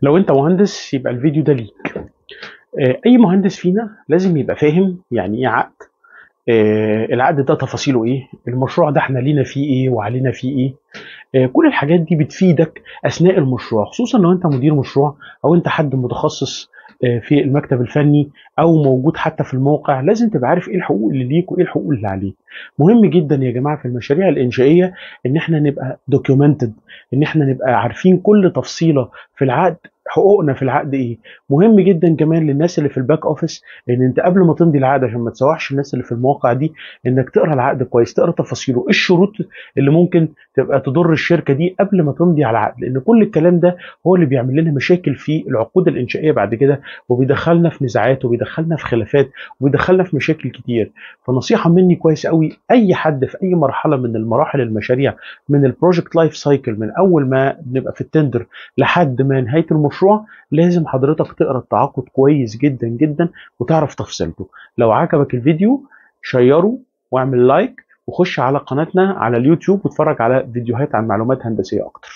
لو انت مهندس يبقى الفيديو ده ليك. اي مهندس فينا لازم يبقى فاهم يعني ايه عقد، العقد ده تفاصيله ايه، المشروع ده احنا لينا فيه ايه وعلينا فيه ايه. كل الحاجات دي بتفيدك اثناء المشروع، خصوصا لو انت مدير مشروع او انت حد متخصص في المكتب الفني او موجود حتى في الموقع. لازم تبقى عارف ايه الحقوق اللي ليك وايه الحقوق اللي عليك. مهم جدا يا جماعة في المشاريع الانشائيه ان احنا نبقى documented، ان احنا نبقى عارفين كل تفصيله في العقد، حقوقنا في العقد ايه. مهم جدا كمان للناس اللي في ال back office ان انت قبل ما تمضي العقد، عشان ما تسوحش الناس اللي في المواقع دي، انك تقرا العقد كويس، تقرا تفاصيله، ايه الشروط اللي ممكن تبقى تضر الشركة دي قبل ما تمضي على العقد، لان كل الكلام ده هو اللي بيعمل لنا مشاكل في العقود الانشائيه بعد كده، وبيدخلنا في نزاعات وبيدخلنا في خلافات وبيدخلنا في مشاكل كتير. فنصيحه مني كويس قوي، اي حد في اي مرحلة من المراحل المشاريع، من ال project life cycle، من اول ما بنبقى في ال tender لحد ما نهاية المشروع، لازم حضرتك تقرا التعاقد كويس جدا جدا وتعرف تفصيلته. لو عجبك الفيديو شيره واعمل like وخش على قناتنا على اليوتيوب واتفرج على فيديوهات عن معلومات هندسية اكتر.